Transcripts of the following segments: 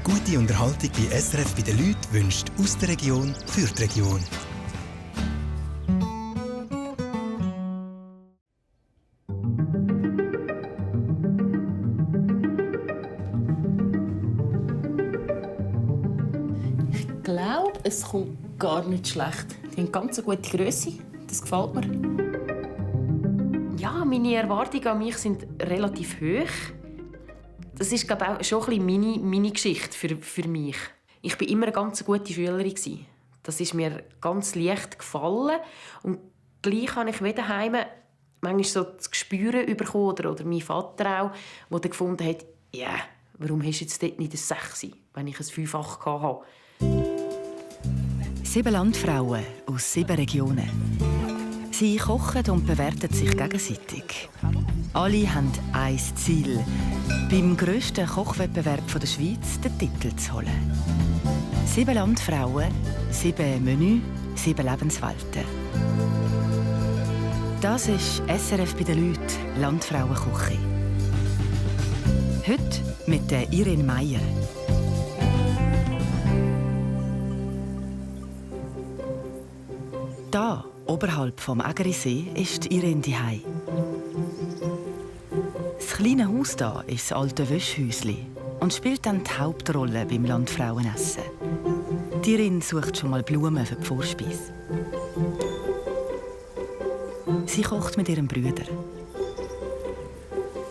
Gute Unterhaltung bei SRF bei den Leuten wünscht aus der Region für die Region. Ich glaube, es kommt gar nicht schlecht. Die haben ganz eine gute Grösse. Das gefällt mir. Ja, meine Erwartungen an mich sind relativ hoch. Das ist, glaube ich, auch schon ein bisschen meine Geschichte für mich. Ich war immer eine ganz gute Schülerin. Das ist mir ganz leicht gefallen. Und gleich habe ich wieder daheim manchmal so das Gespür bekommen, oder mein Vater auch, der dann gefunden hat, ja, warum hast du jetzt dort nicht ein 6, wenn ich ein 5-fach hatte? 7 Landfrauen aus 7 Regionen. Sie kochen und bewerten sich gegenseitig. Alle haben ein Ziel: beim grössten Kochwettbewerb der Schweiz den Titel zu holen. 7 Landfrauen, 7 Menü, 7 Lebenswelten. Das ist SRF bei den Leuten, Landfrauenküche. Heute mit der Irene Meier. Da, oberhalb vom Ägerisee, ist Irene daheim. Das kleine Haus hier ist das alte Wäschhäuschen und spielt dann die Hauptrolle beim Landfrauenessen. Die Irene sucht schon mal Blumen für die Vorspeise. Sie kocht mit ihrem Bruder.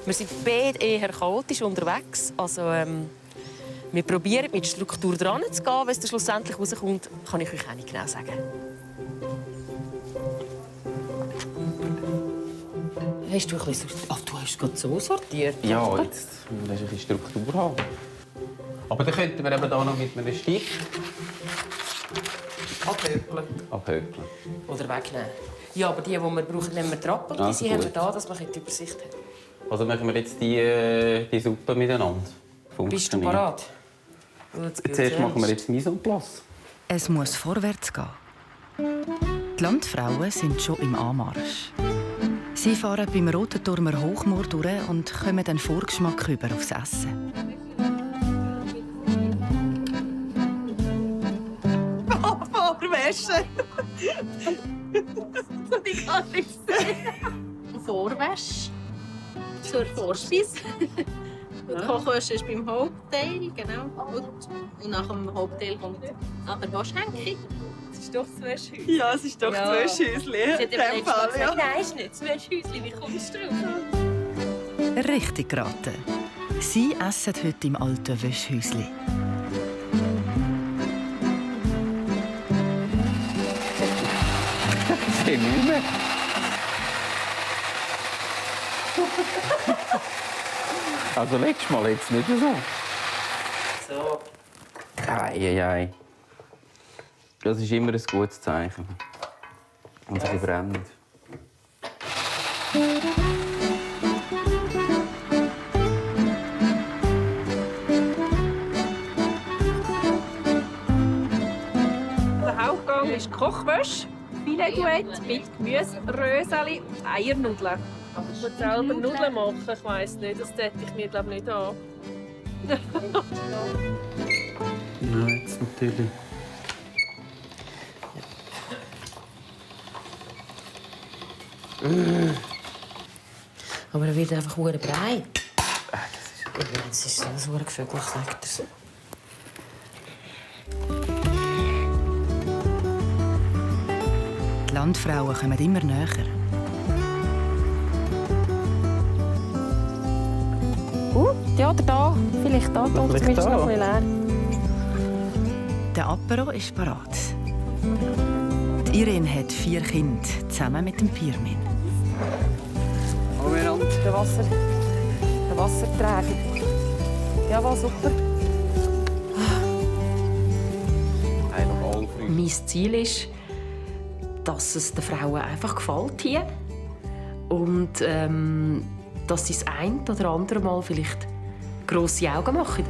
Wir sind beide eher chaotisch unterwegs. Also, wir probieren mit Struktur dran zu gehen. Wenn es dann schlussendlich rauskommt, kann ich euch auch nicht genau sagen. Hast du ein bisschen sortiert? Ach, du hast gerade so sortiert. Ja, jetzt müssen wir ein bisschen Struktur haben. Aber dann könnten wir eben hier noch mit einem Stift abhökeln. Oder wegnehmen. Ja, aber die wir brauchen, nehmen wir Trappen. Ah, die haben wir da, dass man die Übersicht hat. Also machen wir jetzt die Suppe miteinander. Bist du bereit? Zuerst machen wir jetzt Mise en place. Es muss vorwärts gehen. Die Landfrauen sind schon im Anmarsch. Sie fahren beim Rotenturmer Hochmoor durch und kommen dann Vorgeschmack über aufs Essen. Vorwäsche! Ich kann nicht sehen. Vorwäsche zur Vorspeise. Und Kochwäsche ist beim Hauptteil, genau. Und nach dem Hauptteil kommt der Waschhänkchen. Das ist doch das Wäschhäuschen. Ja, es ist doch das Wäschhäuschen. Sie hat Nein, ist nicht das Wäschhäuschen. Wie kommst du drauf? Richtig geraten. Sie essen heute im alten Wäschhäuschen. Das geht nicht mehr. Also letztes Mal jetzt nicht so. So. Ei. Das ist immer ein gutes Zeichen. Und sie brennt. Der Hauptgang ist Kochwäsche, Filet-Duett mit Gemüse, Röseli und Eiernudeln. Ich muss selber Nudeln machen, ich weiss nicht, das täte ich mir glaube nicht an. Ja, jetzt natürlich. Aber er wird einfach hure breit. Das ist so ein hure Gefühl, ich sage das. Die Landfrauen kommen immer näher. Ja, oder da. Vielleicht da. Da Vielleicht zumindest da. noch ein bisschen leer. Der Apero ist parat. Die Irene hat 4 Kinder, zusammen mit dem Pirmin. Der Wasserträger. Jawohl, super. Mein Ziel ist, dass es den Frauen einfach gefällt hier. Und dass sie das ein oder andere Mal vielleicht grosse Augen machen.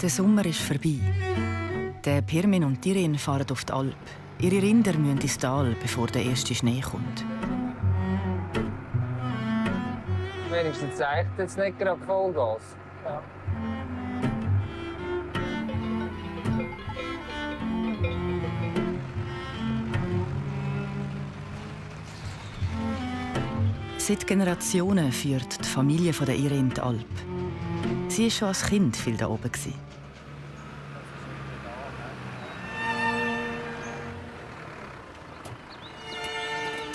Der Sommer ist vorbei. Der Pirmin und Irene fahren auf die Alp. Ihre Rinder müssen ins Tal, bevor der erste Schnee kommt. Wenigstens zeigt jetzt nicht gerade Vollgas. Ja. Seit Generationen führt die Familie der Irene die Alp. Sie war schon als Kind viel da oben.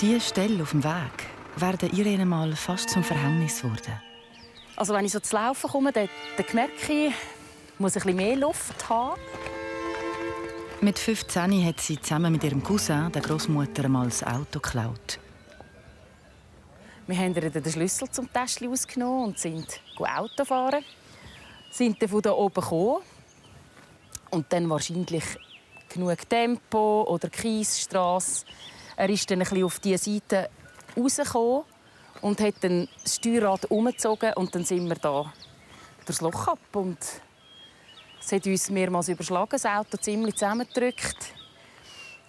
Diese Stelle auf dem Weg wäre Irene mal fast zum Verhängnis geworden. Also wenn ich so zu laufen komme, dann merke ich muss ein bisschen mehr Luft haben. Mit 15 hat sie zusammen mit ihrem Cousin der Großmutter einmal das Auto geklaut. Wir haben ihr den Schlüssel zum Täschchen ausgenommen und sind Auto fahren. Sind dann von da oben gekommen. Und dann wahrscheinlich genug Tempo oder Kiesstrasse. Er ist dann ein bisschen auf diese Seite rausgekommen und hat dann das Steuerrad umgezogen und dann sind wir da durchs Loch ab. Und es hat uns mehrmals überschlagen, das Auto ziemlich zusammengedrückt.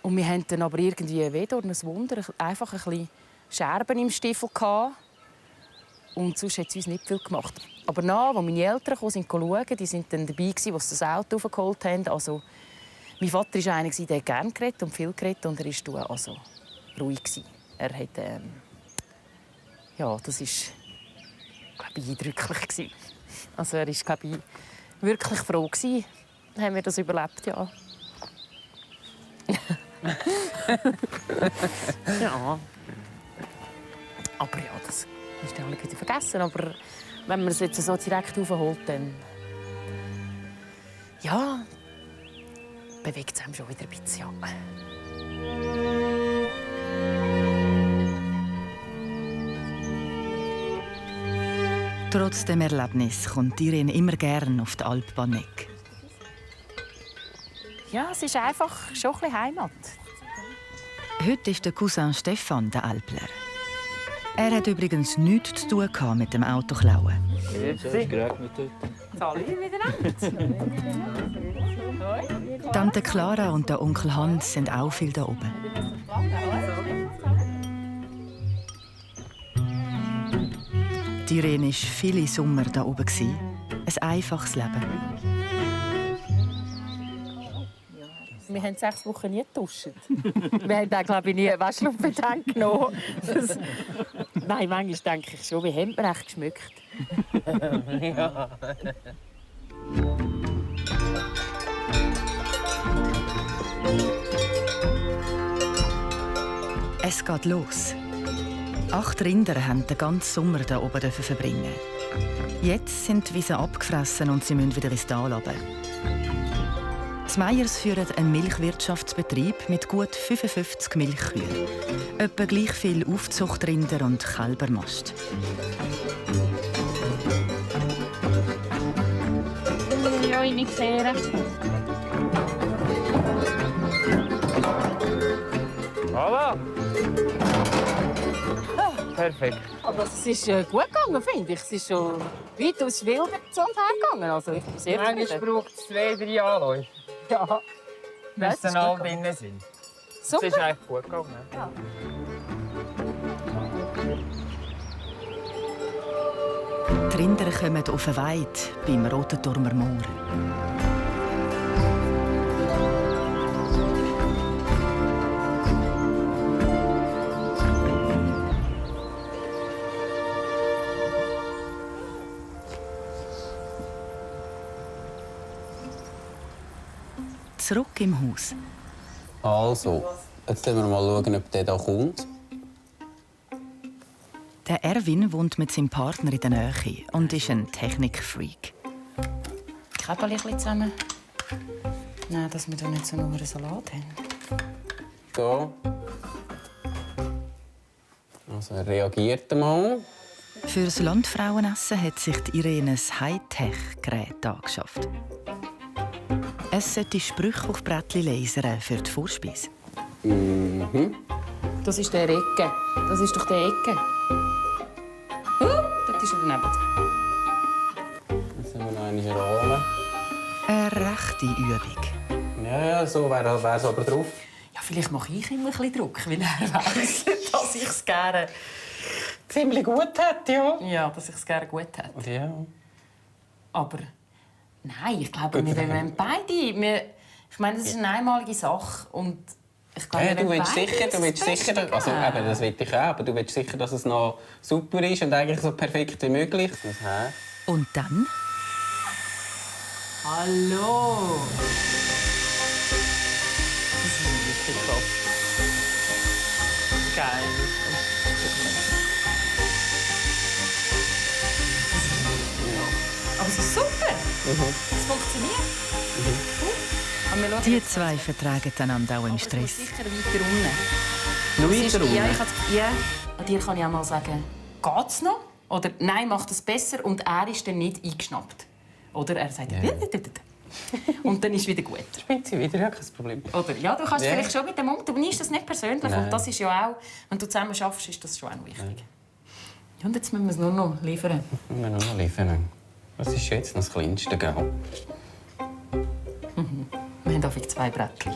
Und wir hatten dann aber irgendwie weder ein Wunder, einfach ein bisschen Scherben im Stiefel gehabt. Und sonst hat es uns nicht viel gemacht. Aber als meine Eltern kamen, schauen, die waren dann dabei, als sie das Auto aufgeholt haben. Also, mein Vater war einer, der gerne geredet und viel geredet und er war also ruhig. Er hat, ja, das war, glaube ich, eindrücklich. Also er war, glaube ich, wirklich froh gewesen, haben wir das überlebt, ja. Ja. Aber ja, das ist dann wieder vergessen. Aber wenn man es jetzt so direkt aufholt, dann ja, bewegt es einem schon wieder ein bisschen. Ja. Trotz dem Erlebnis kommt Irene immer gerne auf die Alpbanek. Ja, es ist einfach schon ein bisschen Heimat. Heute ist der Cousin Stefan der Alpler. Er hat übrigens nichts zu tun mit dem Autoklauen. Tante Clara und der Onkel Hans sind auch viel da oben. Die Irene war viele Sommer da oben. Ein einfaches Leben. Wir haben 6 Wochen nie getauscht. Wir haben da, glaube ich, nie eine Waschluftbetank genommen. Nein, manchmal denke ich schon, wie haben wir echt geschmückt. Ja. Es geht los. 8 Rinder haben den ganzen Sommer hier oben verbringen. Jetzt sind die Wiesen abgefressen und sie müssen wieder ins Tal runter. Die Meyers führen einen Milchwirtschaftsbetrieb mit gut 55 Milchkühen. Etwa gleich viel Aufzuchtrinder und Kälbermast. Ja, ich nicht sehen. Voilà. Perfekt. Aber es ist gut gegangen, finde ich. Es ist schon weitaus wilder zu und her gegangen. Also, ich bin sehr Manchmal zufrieden. braucht es 2-3 Anläufe, Ja. bis dann alle drin sind. Super. Es ist eigentlich gut gegangen. Ja. Die Rinder kommen auf eine Weide beim Rotenturmer Moor. Zurück im Haus. Also, jetzt schauen wir mal, ob der hier kommt. Der Erwin wohnt mit seinem Partner in der Nähe und ist ein Technikfreak. Käppchen ein bisschen zusammen. Nein, dass wir da nicht so nur einen Salat haben. So. Also, er reagiert mal. Für das Landfrauenessen hat sich die Irene ein Hightech-Gerät angeschafft. Es sollte Sprüche auf Brettchen lasern für die Vorspeise. Mhm. Das ist der Ecke. Das ist doch der Ecke. Dort ist er daneben. Jetzt haben wir noch eine Rolle. Eine rechte Übung. Ja, so wäre es aber drauf. Ja, vielleicht mache ich immer ein bisschen Druck, weil er weiss, dass ich es gerne... Ziemlich gut hat, ja. Ja, dass ich es gerne gut hätte. Ja. Aber nein, ich glaube, wir wollen beide... Ich meine, das ist eine einmalige Sache und ich glaube, Ja, du willst sicher, also eben, das will ich auch, aber du willst sicher, dass es noch super ist und eigentlich so perfekt wie möglich. Und dann? Hallo! Das ist richtig krass. Geil. Aber es ist super! Es funktioniert! Cool. Die zwei vertragen einander auch im Es muss Stress. sicher weiter unten. Noch weiter Ja, unten? ich kann, ja, an dir kann ich auch mal sagen, geht's noch? Oder nein, macht es besser und er ist dann nicht eingeschnappt. Oder er sagt, und dann ist es wieder gut. Spinnt sie wieder, ja, kein Problem. Oder ja, du kannst Ja. vielleicht schon mit dem du nimmst das nicht persönlich. Nein. Und das ist ja auch, wenn du zusammen schaffst, ist das schon auch wichtig. Ja, und jetzt müssen wir es nur noch liefern. Wir müssen noch liefern. Was ist jetzt noch das Kleinste, gell? Wir haben dafür 2 Brettchen.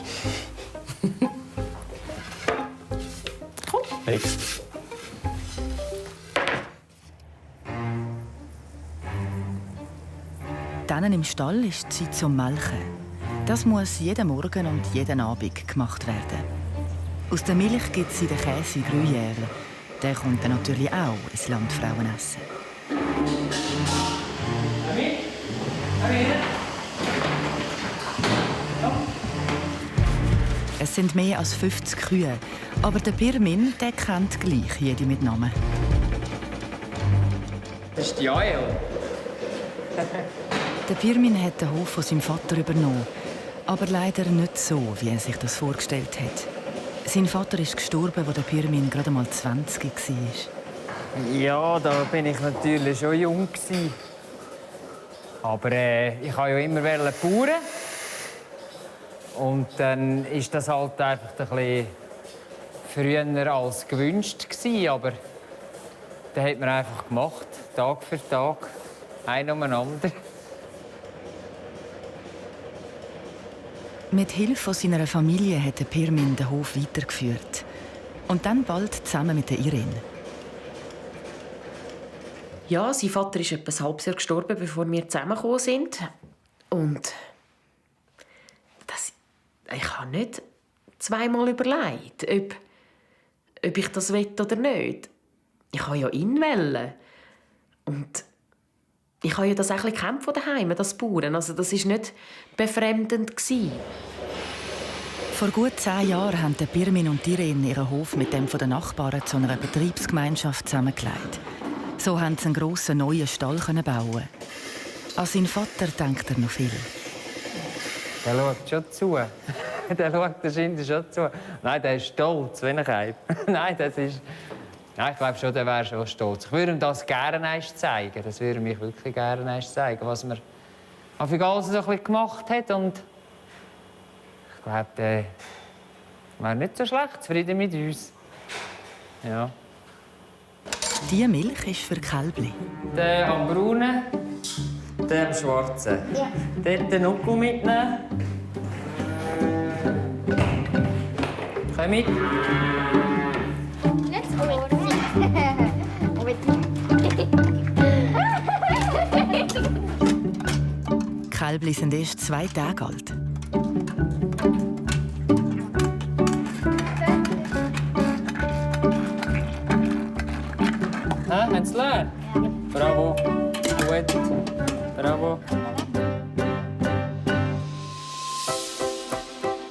Komm. Next. Dann im Stall ist die Zeit zum Melken. Das muss jeden Morgen und jeden Abend gemacht werden. Aus der Milch gibt es den Käse Gruyère. Der kommt dann natürlich auch ins Landfrauenessen. Es sind mehr als 50 Kühe, aber der Pirmin der kennt gleich jede mit Namen. Das ist die Jael. Der Pirmin hat den Hof von seinem Vater übernommen, aber leider nicht so, wie er sich das vorgestellt hat. Sein Vater ist gestorben, als der Pirmin gerade mal 20 war. Ja, da bin ich natürlich schon jung. Aber ich wollte ja immer bauern. Und dann ist das halt einfach ein bisschen früher als gewünscht gewesen. Aber das hat man einfach gemacht, Tag für Tag, ein umeinander. Mit Hilfe seiner Familie hat der Pirmin den Hof weitergeführt. Und dann bald zusammen mit der Irene. Ja, sein Vater ist etwa ein halbes Jahr gestorben, bevor wir zusammengekommen sind. Und ich habe nicht zweimal überlegt, ob ich das will oder nicht. Ich habe ja ihn wählen. Und ich habe ja das auch ein bisschen gekämpft daheim, das Bauern. Also das war nicht befremdend. Vor gut 10 Jahren haben der Pirmin und Irene ihren Hof mit dem der Nachbarn zu einer Betriebsgemeinschaft zusammengelegt. So konnten sie einen grossen neuen Stall bauen. An seinen Vater denkt er noch viel. Der schaut schon zu. Der schaut der Schinde schon zu. Nein, der ist stolz, wenn ich habe. Nein, das ist... Nein, ich glaube schon, der wäre schon stolz. Ich würde ihm das gerne einst zeigen. Das würde mich wirklich gerne einst zeigen, was man auf alles so ein bisschen gemacht hat. Und ich glaube, der wäre nicht so schlecht, zufrieden mit uns. Ja. Diese Milch ist für Kälbli. Der am braunen, der am schwarzen. Ja. Dort den Nuckel mitnehmen. Komm mit. Die Kälbli sind erst 2 Tage alt. Haben Sie leer? Bravo. Gut. Bravo.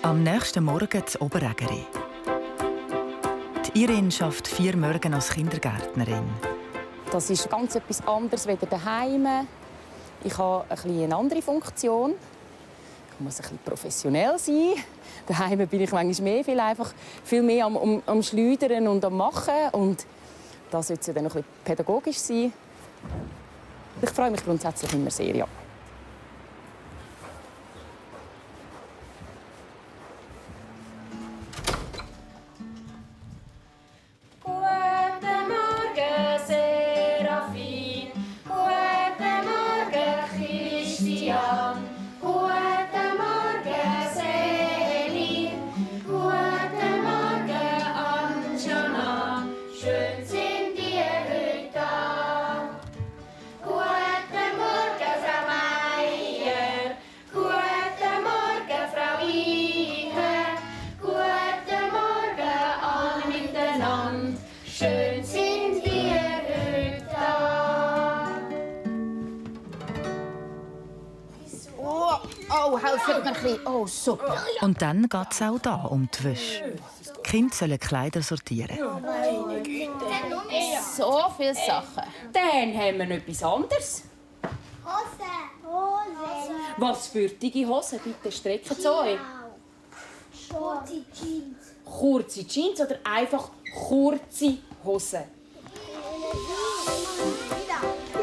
Am nächsten Morgen das Oberägeri. Die Irene arbeitet 4 Morgen als Kindergärtnerin. Das ist ganz etwas anderes als daheim. Ich habe eine andere Funktion. Ich muss ein bisschen professionell sein. Daheim bin ich manchmal viel mehr am Schleudern und am Machen. Und das sollte dann noch ein bisschen pädagogisch sein. Ich freue mich grundsätzlich immer sehr, ja. Guten Morgen, Serafin. Guten Morgen, Christian. Guten Oh, helfen mir ein bisschen. Oh, super. Und dann geht es auch da um die Wäsche. Die Kinder sollen Kleider sortieren. So viele Sachen. Dann haben wir noch etwas anderes. Hose. Was für dicke Hosen? Bitte strecken Sie euch. Kurze Jeans. Kurze Jeans oder einfach kurze Hosen?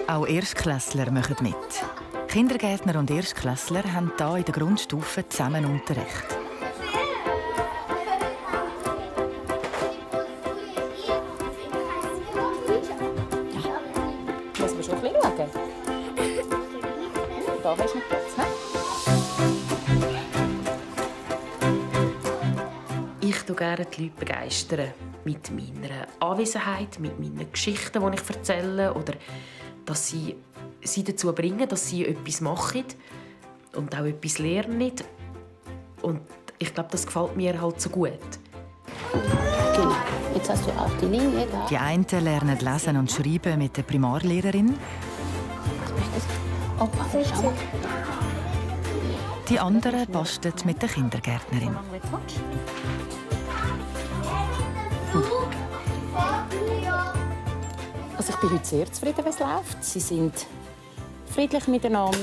Auch Erstklässler machen mit. Kindergärtner und Erstklässler haben hier in der Grundstufe zusammen Unterricht. Muss man schon ein bisschen schauen. Da hast du noch Platz. Ich tue gerne die Leute begeistern. Mit meiner Anwesenheit, mit meinen Geschichten, die ich erzähle. Oder dass sie dazu bringen, dass sie etwas machen und auch etwas lernen. Und ich glaube, das gefällt mir halt so gut. Genau. Jetzt hast du auch die Linie da. Die einen lernen lesen und schreiben mit der Primarlehrerin. Oh, schau mal. Die anderen basteln mit der Kindergärtnerin. Also ich bin heute sehr zufrieden, wie es läuft. Sie sind friedlich miteinander.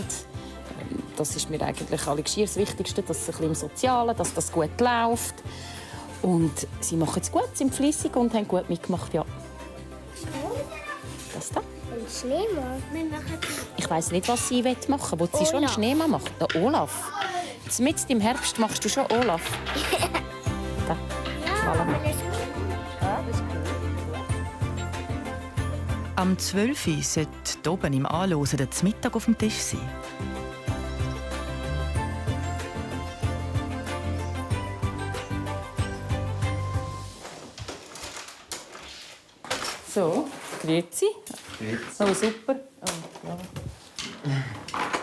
Das ist mir eigentlich das Wichtigste, dass es ein bisschen im Sozialen, dass das gut läuft. Und sie machen es gut, sind fleissig und haben gut mitgemacht, ja. Das da? Ein Schneemann. Ich weiss nicht, was sie machen will. Will sie schon einen Schneemann machen? Der Olaf. Jetzt mitten im Herbst machst du schon Olaf. Da. Ja, alles gut. Am 12. Uhr sollte hier oben im Anlosen der Mittag auf dem Tisch sein. So, grüezi. Oh, super. Oh, ja.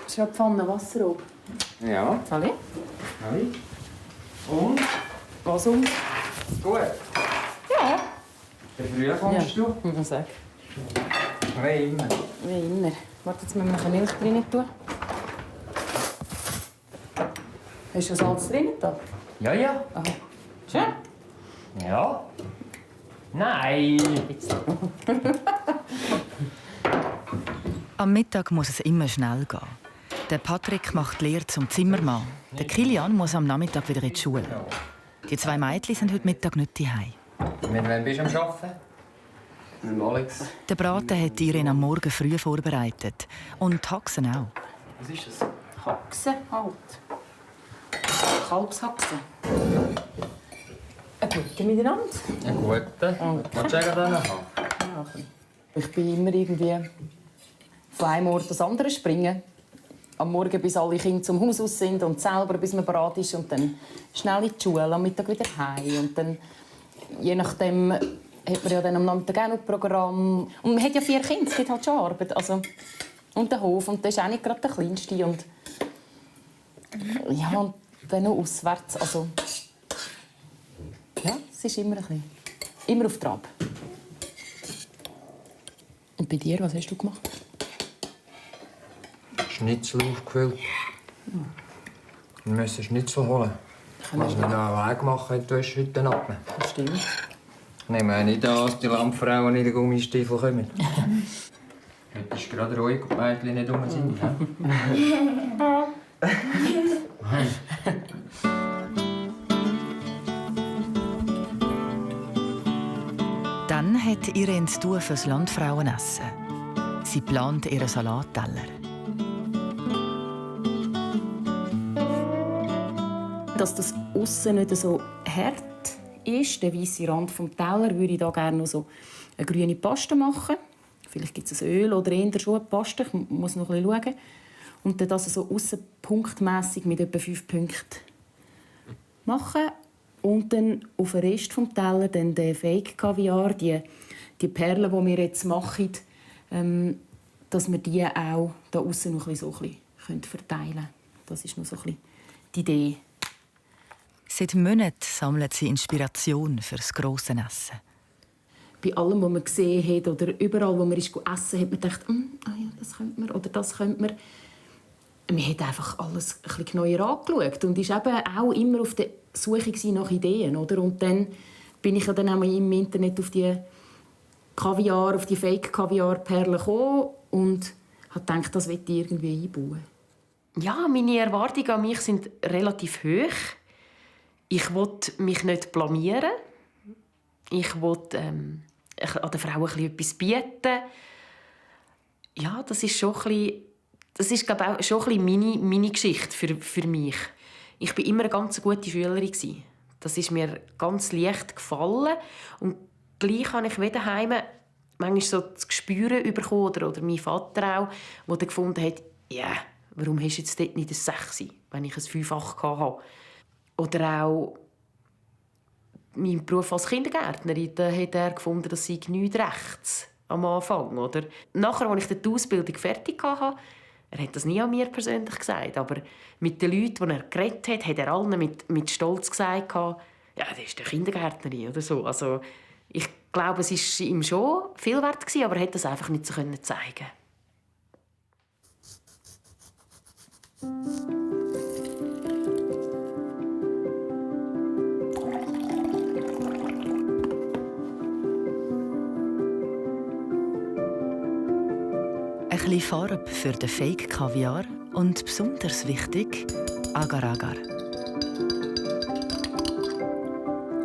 Ist ja Pfanne Wasser oben. Ja. Hallo? Hallo. Und? Was um? Gut. Ja. Wie früh kommst du? Ja, sag. Wie immer. Wie immer. Warte, jetzt müssen wir noch Milch drin tun. Hast du Salz drin? Da? Ja, ja. Aha. Schön. Ja. Nein. Am Mittag muss es immer schnell gehen. Der Patrick macht die Lehre zum Zimmermann. Der Kilian muss am Nachmittag wieder in die Schule. Die zwei Mädchen sind heute Mittag nicht daheim. Mit wem bist du am Arbeiten? Mit Alex. Der Braten hat Irene am Morgen früh vorbereitet. Und die Haxen auch. Was ist das? Haxen halt. Kalbshaxen. Ein guter miteinander. Ein guter. Was sagen wir dann? Ich bin immer irgendwie von einem Ort ans andere springen. Am Morgen, bis alle Kinder zum Haus aus sind und selber, bis man bereit ist. Und dann schnell in die Schule, am Mittag wieder heim. Und dann, je nachdem, hat man ja dann am Nachmittag auch noch Programm. Und man hat ja 4 Kinder, es gibt halt schon Arbeit. Also, und den Hof, und das ist auch nicht gerade der Kleinste. Und, ja, und dann noch auswärts. Also, ja, es ist immer ein bisschen. Immer auf Trab. Und bei dir, was hast du gemacht? Schnitzel aufgefüllt. Wir müssen Schnitzel holen. Was wir noch einen Weg machen, in die Wäschhütte abnehmen. Das stimmt. Nehmen wir nicht an, dass die Landfrauen in den Gummistiefel kommen. Heute ist gerade ruhig und die Mädchen nicht rum sind. Dann hat Irene zu tun fürs Landfrauenessen. Sie plant ihren Salatteller. Dass das aussen nicht so hart ist, der weiße Rand vom Teller, würde ich da gerne noch so eine grüne Paste machen. Vielleicht gibt es ein Öl oder eher schon eine Paste. Ich muss noch ein bisschen schauen. Und dann das so aussen punktmässig mit etwa 5 Punkten machen. Und dann auf den Rest des Tellers dann den Fake-Kaviar, die Perlen, die wir jetzt machen, dass wir die auch da aussen noch so ein bisschen verteilen können. Das ist noch so ein bisschen die Idee. Seit Monaten sammelt sie Inspiration für das grosse Essen. Bei allem, was man gesehen hat oder überall, wo man essen hat man gedacht, ja, das könnte man oder das könnte man. man hat einfach alles ein bisschen neuer angeschaut und ist eben auch immer auf der Suche nach Ideen, oder? Und dann bin ich ja dann auch im Internet auf die Kaviar, auf die Fake-Kaviar-Perlen gekommen und habe gedacht, das möchte ich irgendwie einbauen. Ja, meine Erwartungen an mich sind relativ hoch. Ich will mich nicht blamieren. Ich will an der Frau etwas bieten. Ja, das ist schon ein bisschen, das ist, glaube ich, auch schon ein bisschen meine Geschichte für mich. Ich war immer eine ganz gute Schülerin. Das ist mir ganz leicht gefallen. Und gleich habe ich wieder daheim manchmal so das Gespür bekommen, oder mein Vater auch, der dann gefunden hat, ja, warum hast du jetzt dort nicht ein 6, wenn ich ein 5-8 hatte? Oder auch mein Beruf als Kindergärtnerin, da hat er gefunden, dass ich nichts rechts am Anfang. Oder? Nachher, als ich die Ausbildung fertig hatte, er hat das nie an mir persönlich gesagt, aber mit den Leuten, die er geredet hat er allen mit Stolz gesagt, ja, das ist der Kindergärtnerin oder so. Also, ich glaube, es war ihm schon viel wert, aber er hat das einfach nicht so zeigen. Ein bisschen Farbe für den Fake-Kaviar und besonders wichtig, Agar-Agar.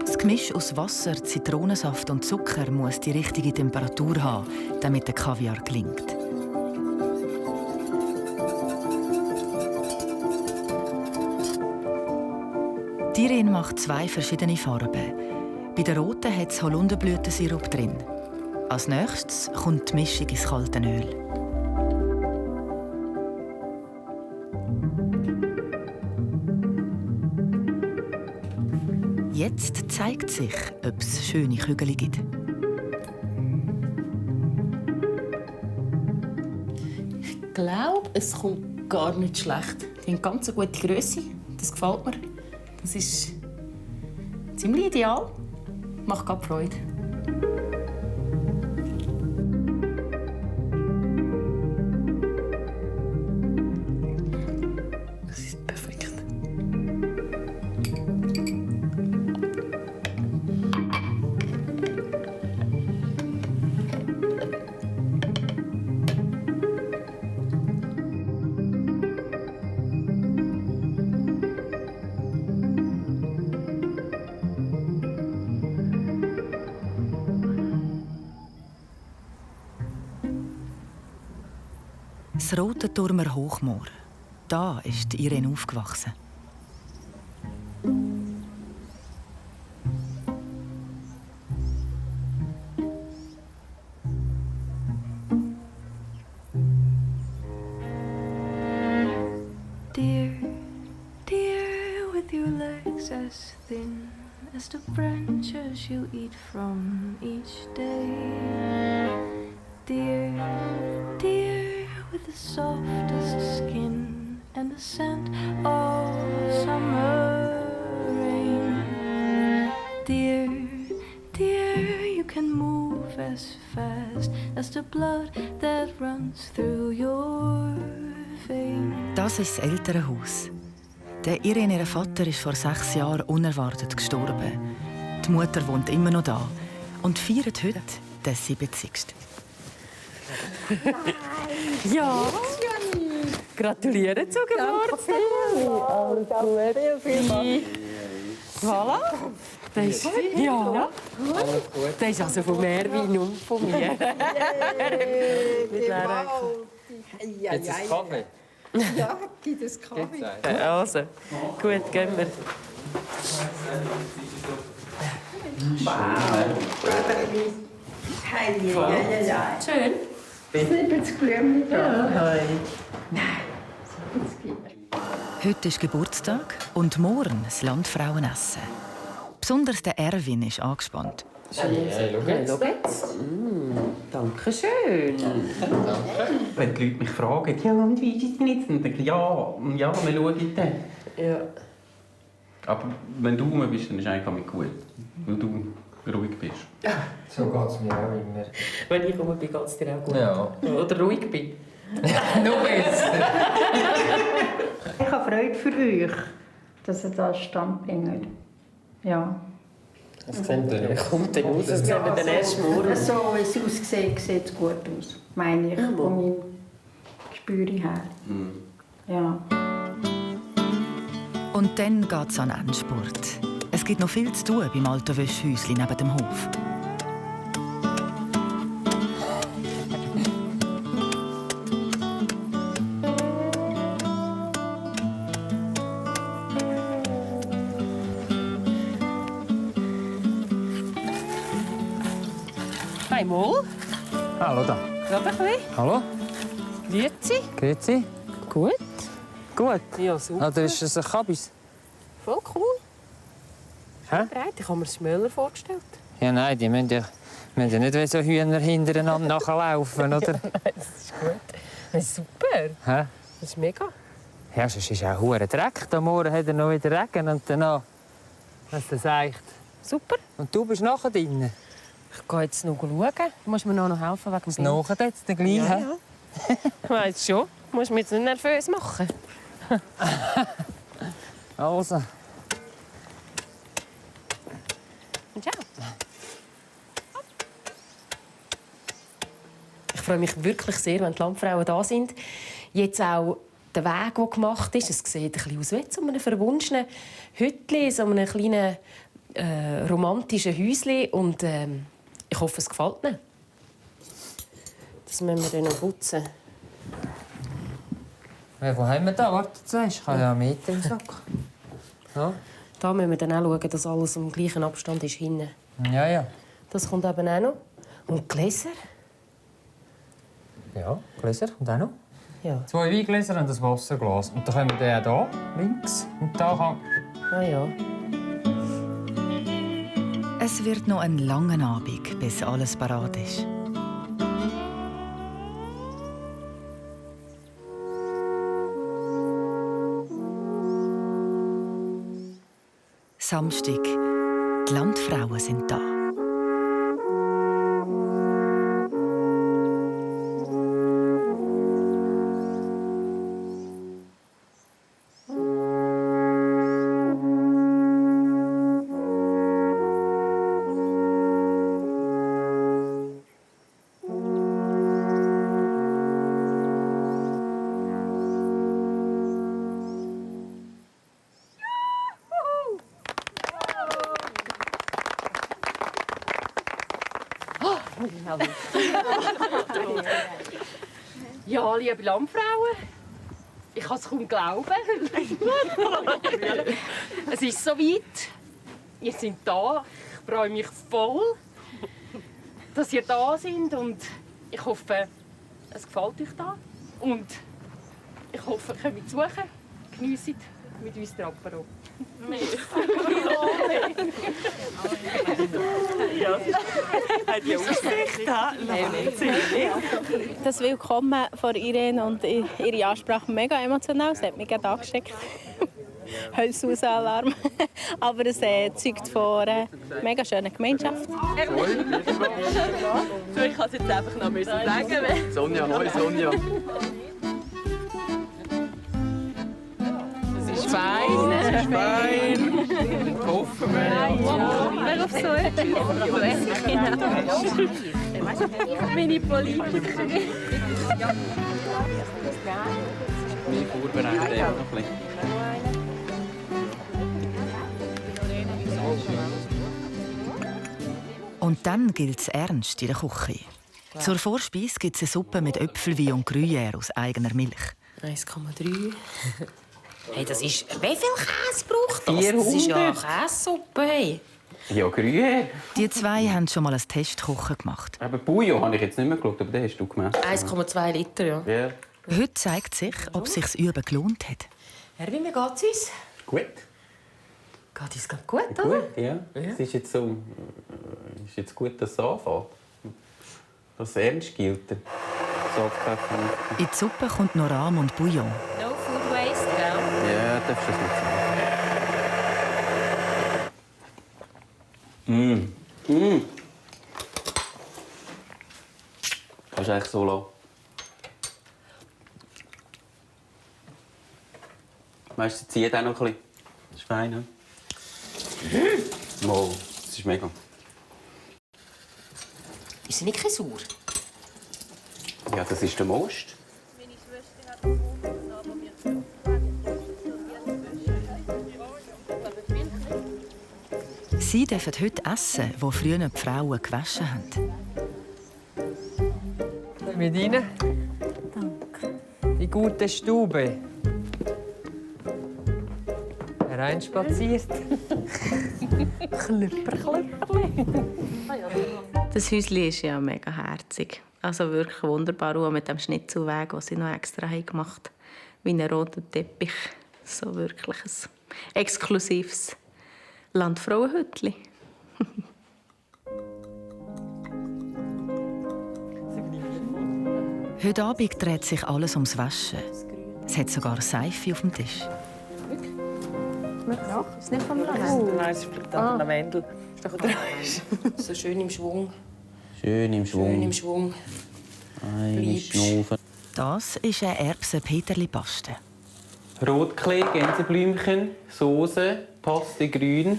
Das Gemisch aus Wasser, Zitronensaft und Zucker muss die richtige Temperatur haben, damit der Kaviar gelingt. Die Irene macht 2 verschiedene Farben. Bei der roten hat es Holunderblütensirup drin. Als nächstes kommt die Mischung ins kalte Öl. Jetzt zeigt sich, ob es schöne Kügel gibt. Ich glaube, es kommt gar nicht schlecht. Die haben ganz eine gute Grösse. Das gefällt mir. Das ist ziemlich ideal. Macht gerade Freude. Das ist perfekt. Das Rotenturmer Hochmoor. Da ist Irene aufgewachsen. Dear, dear, with your legs as thin as the branches you eat from each day. Dear, dear, with the softest skin and the scent of summer rain. Dear, dear, you can move as fast as the blood that runs through your veins. Das ist das Elternhaus. Der Irene, ihr Vater, ist vor 6 Jahren unerwartet gestorben. Die Mutter wohnt immer noch da und feiert heute den 70. Ja, gratuliere zur Geburtstag. Alles Gute. Voilà. Das ist, ja. Das ist also von Merwin und von mir. Jetzt ist Kaffee. Ja, gibt es Kaffee? Also, gut, gehen wir. Schön. 70 Blümchen da. Heute ist Geburtstag und morgen das Landfrauenessen. Besonders der Erwin ist angespannt. Hey, schau jetzt. Danke schön. Wenn die Leute mich fragen, ja, und wie ist es denn jetzt? Dann denke ich, ja, wir schauen dann. Ja. Aber wenn du rum bist, dann ist es eigentlich gut, weil du ruhig bist. So geht es mir auch immer. Wenn ich rum bin, geht es dir auch gut. Ja. Oder ruhig bin. Noch besser. Ich habe Freude für euch, dass ihr das stand bringt. Ja. Es kommt dann raus, das sehen wir den ersten Morgen. So wie es aussieht, sieht es gut aus. Meine ich, von meinem Gespür her. Ja. Und dann geht es an den Endspurt. Es gibt noch viel zu tun beim alten Wäschhäuschen neben dem Hof. Einmal. Hallo da. Gerade ein bisschen. Hallo. Grüezi. Grüezi. Gut. Gut. Ja, super. Oder ist es ein Kabis? Voll cool. Hä? Breit. Ich habe mir das Müller vorgestellt. Ja, nein, die müssen ja nicht wie so Hühner hintereinander nachlaufen, oder? Nein, das ist gut. Das ist super. Hä? Das ist mega. Ja, sonst ist auch hure Dreck. Am Morgen hat er noch wieder Regen und danach hast du das echt. Super. Und du bist nachher drin. Ich gehe jetzt noch schauen. Du musst mir noch helfen wegen dem Das Bild. nachher jetzt dann gleich. Ja, hä? ja. Ich weiss schon. Du musst mich jetzt nicht nervös machen. Also. Ciao. Ich freue mich wirklich sehr, wenn die Landfrauen da sind. Jetzt auch der Weg, der gemacht ist. Es sieht ein bisschen aus wie so einem verwunschenen Hütchen, so einem kleinen romantischen Häuschen. Und ich hoffe, es gefällt Ihnen. Das müssen wir dann noch putzen. Ja, wo haben wir da? Warte, ich habe ja einen Meter im Sack. Ja. Da müssen wir dann auch schauen, dass alles am gleichen Abstand ist hinten. Ja, ja. Das kommt eben auch noch. Und Gläser? Ja, Gläser und auch noch. Ja. 2 Weingläser und ein Wasserglas. Und dann können wir den hier links und da kann... Ah ja. Es wird noch ein langer Abend, bis alles parat ist. Samstag. Die Landfrauen sind da. Ja, liebe Landfrauen, ich kann es kaum glauben. Es ist soweit. Ihr seid da. Ich freue mich voll, dass ihr da seid. Und ich hoffe, es gefällt euch da. Und ich hoffe, ihr könnt besuchen. Geniesst mit uns den Apero. Das Willkommen von Irene und ihre Ansprache mega emotional. Es hat mich gerade angesteckt. Hölzhausalarm. Aber es zeugt von einer mega schönen Gemeinschaft. So, ich kann es jetzt einfach noch sagen. Sonja, neu Sonja. Das ist fein. Das ist fein. Hoffen wir. Wer auf so etwas? Meine Politiker. Wir vorbereiten noch ein bisschen. Und dann gilt es ernst in der Küche. Zur Vorspeise gibt es eine Suppe mit Äpfelwein und Gruyère aus eigener Milch. 1,3. Hey, das ist... Wie viel Käse braucht das? 400. Das ist ja eine Käsesuppe. Hey. Ja, Gruyère. Die zwei haben schon mal ein Testkochen gemacht. Aber Bouillon habe ich jetzt nicht mehr geschaut, aber den hast du gemessen. 1,2 Liter, ja. Ja. Heute zeigt sich, ob es sich das Üben gelohnt hat. Erwin, wie geht's uns? Gut. Geht uns gerade gut, oder? Gut, ja. Es ist jetzt so... ist jetzt gut, dass es anfängt. Dass es ernst gilt. Salzpfeffer. In die Suppe kommt noch Rahm und Bouillon. No food waste, gell? Ja, darfst du das nicht sagen. Kannst du eigentlich so lassen. Weißt du, sie ziehen auch noch ein bisschen. Das ist fein, ne? Wow, das ist mega. Ist sie nicht sauer? Ja, das ist der Most. Sie dürfen heute essen, wo früher die Frauen gewaschen haben. Mit rein. Danke. Die gute Stube. Hereinspaziert. Klüpper, klüpperli. Das Häuschen ist ja mega herzig. Also wirklich wunderbar. Und mit dem Schnitzelweg, den sie noch extra gemacht haben. Wie ein roter Teppich. So wirklich ein exklusives Landfrauenhütli. Heute Abend dreht sich alles ums Waschen. Es hat sogar Seife auf dem Tisch. Ja, ist nicht vom Lavendel. Nein, es ist Lavendel. So schön im Schwung. Schön im Schwung. Schön im Schwung. Schnaufen. Das ist eine Erbsen-Peterli-Paste. Rotklee, Gänseblümchen, Soße, Paste grün,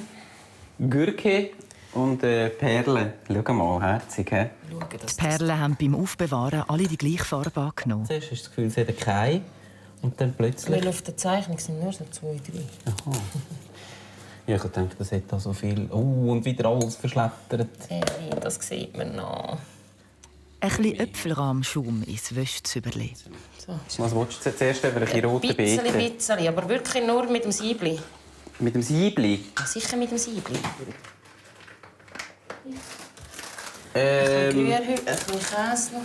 Gürke und Perlen. Schau mal, herzig. He? Die Perlen haben beim Aufbewahren alle die gleiche Farbe angenommen. Zuerst hast du das Gefühl, es hat keinen. Und dann plötzlich... Weil auf der Zeichnung sind nur so 2, 3. Aha. Ja, ich dachte, das hat da so viel... Oh, und wieder alles verschlettert. Hey, das sieht man noch. Ein bisschen Äpfelrahmschaum ins Wäschzüberli. So. Was willst du zuerst über ein rote Beete? Ein bisschen, aber wirklich nur mit dem Siebli. Mit dem Siebli? Ja, sicher mit dem Siebli. Gruyère, ein bisschen Käse noch.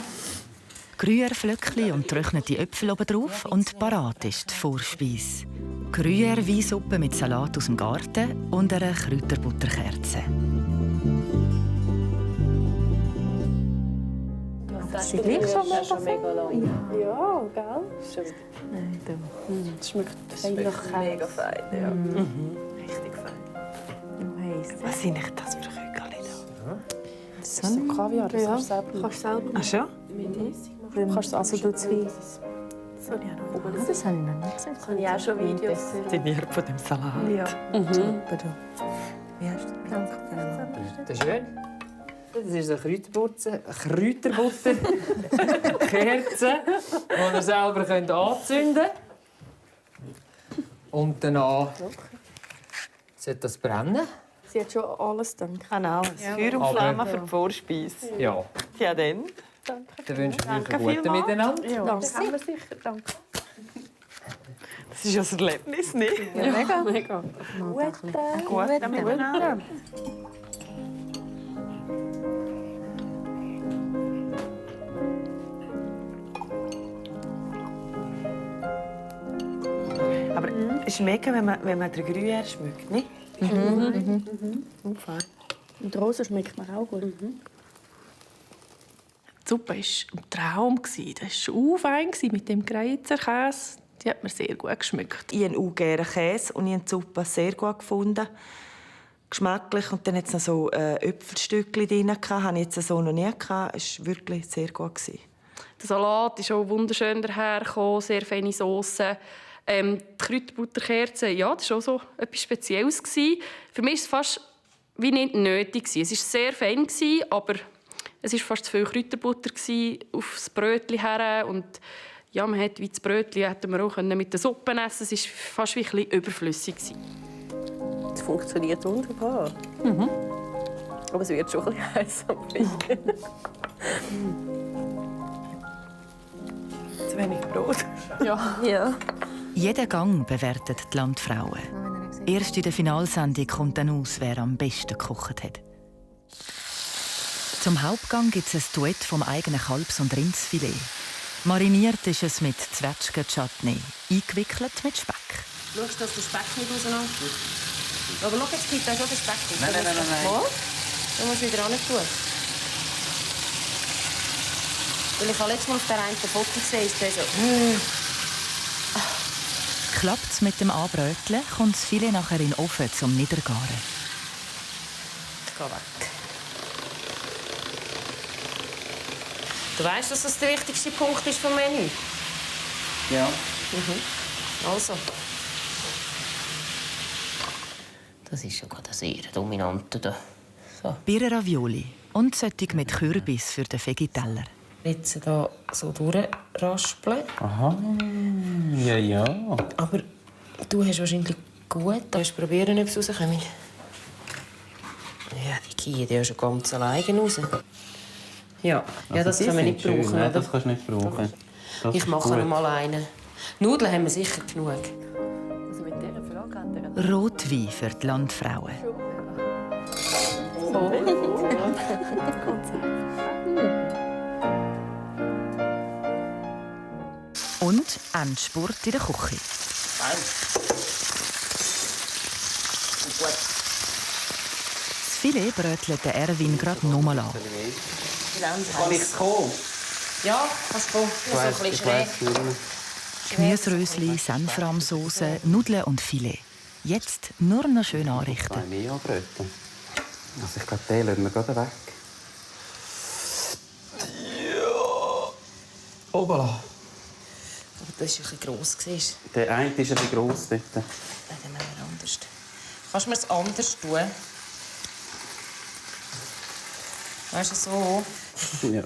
Gruyère-Flöckchen und getrocknete Äpfel oben drauf und parat ist die Vorspeise. Gruyère-Weissuppe mit Salat aus dem Garten und einer Kräuterbutterkerze. Das ist gleich schon mega lang. Ja, gell? Nein, du. Das schmeckt mega fein. Ja. Richtig fein. Was sind denn das für Kügel da? Das ist so Kaviar, das kannst du selber. Kannst du selber? Ach schon? Kannst du also zwei. Das habe ich noch nicht gesehen. Das habe ich auch schon Videos gesehen. Diniert von dem Salat. Ja. Super, du. Wie hast du das? Danke. Das ist schön. Das ist eine Kräuterbutter, Kerze, die ihr selber anzünden könnt. Und danach sollte das brennen. Sie hat schon alles dann. Genau. Feuer und Flamme für die Vorspeise. Ja. Ja, dann. Dann wünsche ich euch einen guten Miteinander. Ja, das haben wir sicher. Danke. Das ist ja ein Erlebnis, nicht? Ja, mega. Mega. Guten Miteinander. Aber es ist mega, wenn man den Gruyère schmeckt, nicht? Und die Rose schmeckt mir auch gut. Die Suppe war ein Traum. Das war schon fein mit dem Kreuzerkäse. Die hat mir sehr gut geschmeckt. Ich habe auch gerne Käse und ich habe die Suppe sehr gut gefunden. Geschmacklich. Und dann hat es noch so Äpfelstückchen drin. Das hatte ich jetzt so noch nie. Es war wirklich sehr gut. Der Salat ist auch wunderschön dahergekommen, sehr feine Sauce. Die Kräuterbutterkerze, ja, das war auch so etwas Spezielles. Für mich war es fast wie nicht nötig. Es war sehr fein, aber es war fast zu viel Kräuterbutter aufs Brötchen her. Und ja, man hätte wie das Brötchen hätten wir auch mit der Suppe essen. Es war fast wie ein bisschen überflüssig. Es funktioniert wunderbar. Aber es wird schon ein bisschen heiß am Fliegen. Zu wenig Brot. Ja. Jeden Gang bewertet die Landfrauen. Erst in der Finalsendung kommt dann aus, wer am besten gekocht hat. Zum Hauptgang gibt es ein Duett vom eigenen Kalbs- und Rindsfilet. Mariniert ist es mit Zwetschgen-Chutney, eingewickelt mit Speck. Schaust du, dass der Speck nicht auseinanderfällt? Aber schau, jetzt gibt es schon den Speck. Nein. Du musst wieder ran tun. Weil ich habe letztes Mal auf der einen Foto gesehen, ist der so... Klappt es mit dem Anbröteln, kommt das Filet nachher in den Ofen zum Niedergaren. Ich gehe weg. Du weißt, dass das der wichtigste Punkt ist vom Menü? Ja. Also, Das ist schon gerade sehr dominant. So. Birnen-Ravioli und Sättig mit Kürbis für den Veggie-Teller. Jetzt hier so durchraspeln. Aha, ja. Aber du hast wahrscheinlich gut. Du musst probieren, ob es rauskommt. Ja, die gehen ja schon ganz alleine raus. Ja, das können wir nicht brauchen, schön, oder? Das kannst du nicht brauchen. Das Ich ist mache gut. noch mal einen. Nudeln haben wir sicher genug. Also mit dieser Frage hat er Rotwein für die Landfrauen. Und Endspurt in der Küche. Das Filet brötelt der Erwin gerade nochmal an. Kann ich es kommen? Ja, kannst du kommen. So ein bisschen schräg. Gemüserösli, Senfrahmsauce, Nudeln und Filet. Jetzt nur noch schön anrichten. Zwei mehr anbröten. Also ich glaube, den lassen wir gerade weg. Ja. Obala. Aber das war ein bisschen gross. Der eine ist ein bisschen gross dort. Nein, dann machen wir anders. Kannst du mir es anders tun? Weißt du, so? Ja.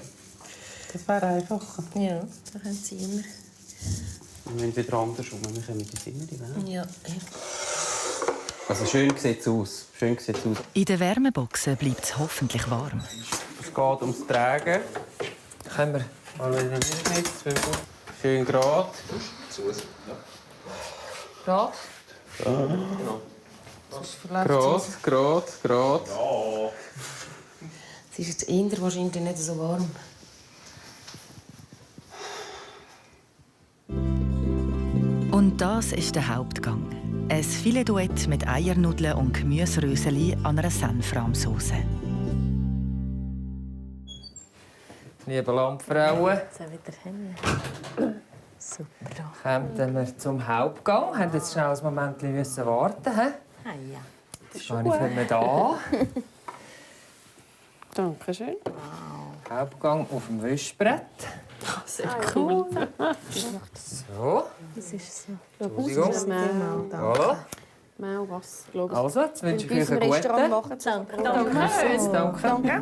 Das wäre einfacher. Ja, das können sie immer. Und wenn wieder andersrum, dann kommen die Finger rein. Ja. Also schön sieht es aus. In den Wärmeboxen bleibt es hoffentlich warm. Es geht ums Tragen. Können wir alle nicht. Schön gerade. Gerade? Gerade. Es ist jetzt eher wahrscheinlich nicht so warm. Und das ist der Hauptgang. Ein Filetduett mit Eiernudeln und Gemüseröseli an einer Senfrahmsauce. Liebe Landfrauen, Super. kommen wir zum Hauptgang. Wir mussten jetzt schnell ein Moment warten. He? Ah, ja. Das ist gar nicht mehr da. Danke schön. Hauptgang auf dem Wischbrett. Sehr cool. So. Das ist so. Entschuldigung. Voilà. Mau, was? Also, jetzt wünsche ich euch einen guten. Danke.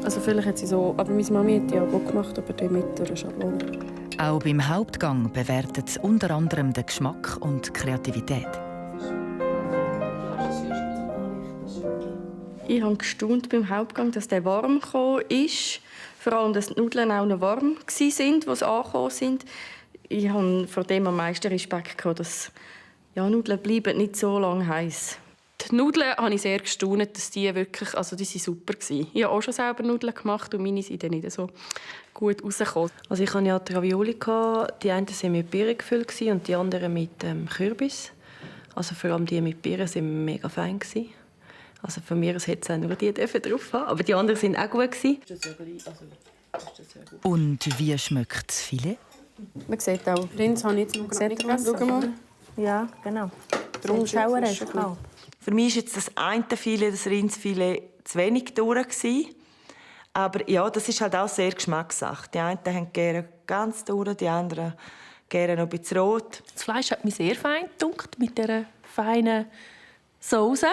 Also vielleicht hat sie so, aber meine Mami hat ja auch gemacht, aber die mit der Schablone. Auch beim Hauptgang bewertet es unter anderem den Geschmack und die Kreativität. Ich habe gestaunt beim Hauptgang, dass der warm gekommen ist. Vor allem, dass die Nudeln auch noch warm waren, als sie angekommen sind. Ich habe vor dem am meisten Respekt gehabt, dass Nudeln bleiben nicht so lange heiß. Die Nudeln habe ich sehr gestaunt, dass die wirklich, also die sind super waren. Ich habe auch schon selber Nudeln gemacht und meine sind dann nicht so gut rausgekommen. Also ich hatte ja die Ravioli. Die einen waren mit Birnen gefüllt und die anderen mit Kürbis. Also vor allem die mit Birnen waren mega fein. Also von mir aus hätte es nur die drauf haben. Aber die anderen waren auch gut. Und wie schmeckt das Filet? Man sieht auch, Rinds habe ich jetzt noch nicht gegessen. Schau mal. Ja, genau. Darum ist auch recht. Für mich war jetzt das eine Filet, das Rindsfilet, zu wenig durch. Aber ja, das ist halt auch sehr Geschmackssache. Die einen haben gerne ganz durch, die anderen gerne noch ein bisschen rot. Das Fleisch hat mich sehr fein gedunkt mit dieser feinen Soße.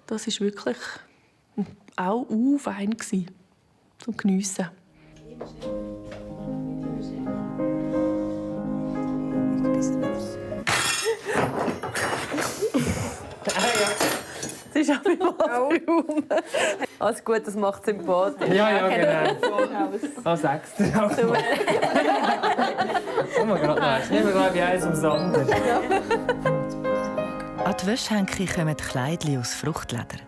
Das war wirklich auch fein zum Geniessen. Es ist auch immer Raum. Alles gut, das macht sympathisch. Ja, genau. Ah, 6. Oh mein Gott, nein. Nehmen wir gleich eins ums andere. An die Wäschhänke kommen Kleidchen aus Fruchtleder.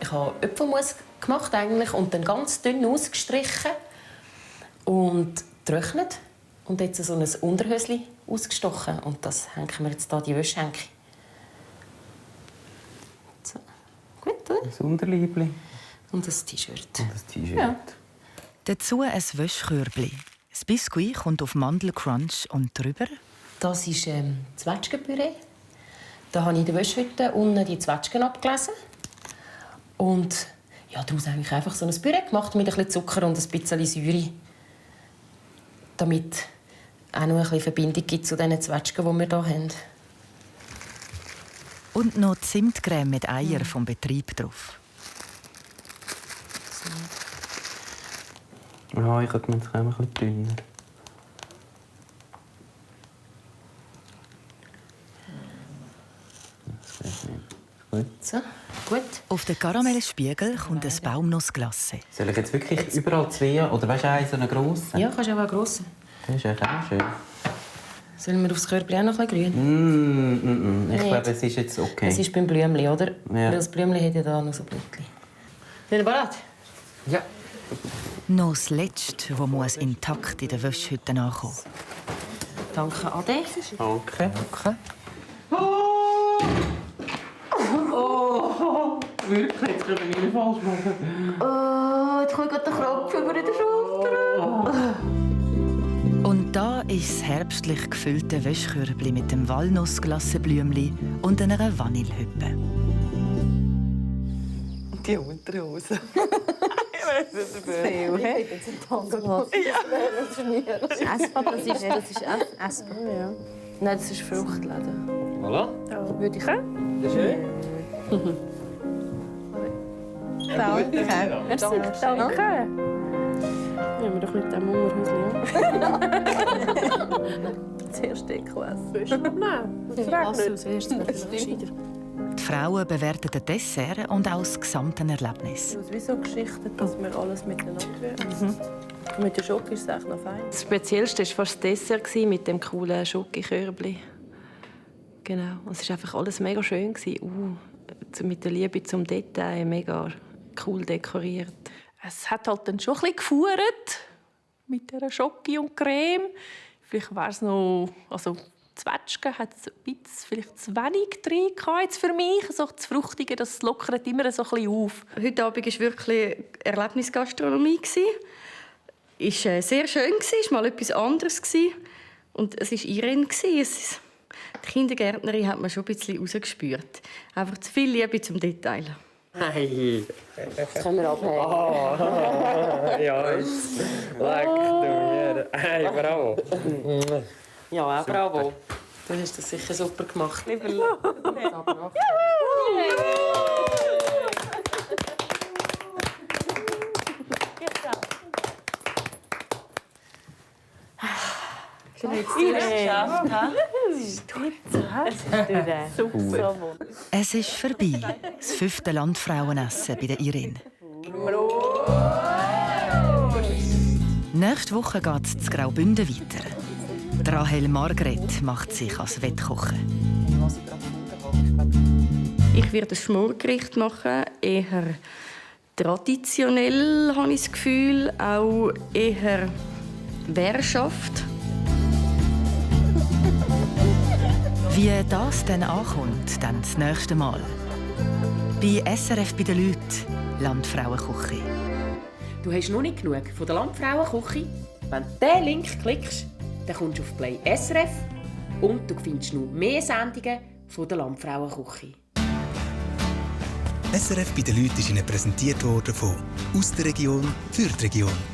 Ich habe Äpfelmus gemacht eigentlich, und dann ganz dünn ausgestrichen und getrocknet. Und jetzt so ein Unterhöschen ausgestochen. Und das hängen wir jetzt hier, die Wäschhänke. So. Gut, oder? Das Unterleibli. Und das T-Shirt. Ja. Dazu ein Wäschkörbli. Das Biskuit kommt auf Mandelcrunch und drüber. Das ist Zwetschgenpüree. Da habe ich in der Wäschhütte unten die Zwetschgen abgelesen. Und ja, daraus habe ich einfach so ein Püree gemacht mit ein bisschen Zucker und ein bisschen Säure. Damit auch noch ein bisschen Verbindung gibt zu den Zwetschgen, die wir hier haben. Und noch Zimtcreme mit Eier vom Betrieb drauf. Ja, ich hätte mir das ein bisschen dünner. Gut. So, gut. Auf den Karamellspiegel kommt ein Baumnussglasse. Soll ich jetzt wirklich überall zwei oder weißt du, so einen grossen? Ja, kannst du auch einen grossen. Das ist eigentlich auch schön. Sollen wir aufs Körbchen auch noch ein bisschen grün? Ich Nicht. glaube, es ist jetzt okay. Es ist beim Blümchen, oder? Ja. Weil das Blümchen hat ja da noch so Blättchen. Sind wir bereit? Ja. Noch das Letzte, das muss intakt in der Wäschhütte ankommen. Danke, Ade. Danke. Danke. Oh, wirklich? Jetzt können wir nicht falsch machen. Oh, jetzt kommt gerade der Kropf über die Schulter. Und da ist das herbstlich gefüllte Wäschkörbli mit dem Walnussglassenblümli und einer Vanillehüppe. Die Unterhose. Ich weiß nicht mehr. Viel, hey? Das ist essbar. Ja. Nein, das ist Fruchtladen. Voilà. Da würde ich auch. Das ist schön. Danke. Merci. Danke. Nehmen wir doch mit dem Hungerhäuschen. Zuerst Deko essen. Die Frauen bewerten den Dessert und auch das gesamte Erlebnis. Wie so Geschichten, dass wir alles miteinander essen. Mit der Schoki ist es echt noch fein. Das Speziellste war fast das Dessert mit dem coolen Schokikörbli. Genau. Es war einfach alles mega schön. Mit der Liebe zum Detail, mega cool dekoriert. Es hat halt dann schon ein bisschen gefuhrt mit dieser Schoki und Creme. Vielleicht wäre es noch... Also, Zwetschgen hat es vielleicht zu wenig drin jetzt für mich. So das Fruchtige, das lockert immer so ein bisschen auf. Heute Abend war wirklich Erlebnisgastronomie. Es war sehr schön, es war mal etwas anderes. Und es war Irene. Die Kindergärtnerin hat man schon ein bisschen rausgespürt. Einfach zu viel Liebe zum Detail. Hey. Das können wir abhängen. Oh, ja, jetzt. Leck du mir. Hey, bravo. Ja, auch bravo. Du hast das sicher super gemacht. Lieber Es ist vorbei, das 5. Landfrauenessen bei der Irene. Nächste Woche geht es zu Graubünden weiter. Die Rahel Margret macht sich als Wettkochen. Ich werde ein Schmorgericht machen, eher traditionell, habe ich das Gefühl, auch eher Währschaft. Wie das dann ankommt, dann das nächste Mal. Bei SRF bei den Leuten, Landfrauenküche. Du hast noch nicht genug von der Landfrauenküche? Wenn du diesen Link klickst, dann kommst du auf Play SRF und du findest noch mehr Sendungen von der Landfrauenküche. SRF bei den Leuten ist Ihnen präsentiert worden von «Aus der Region für die Region».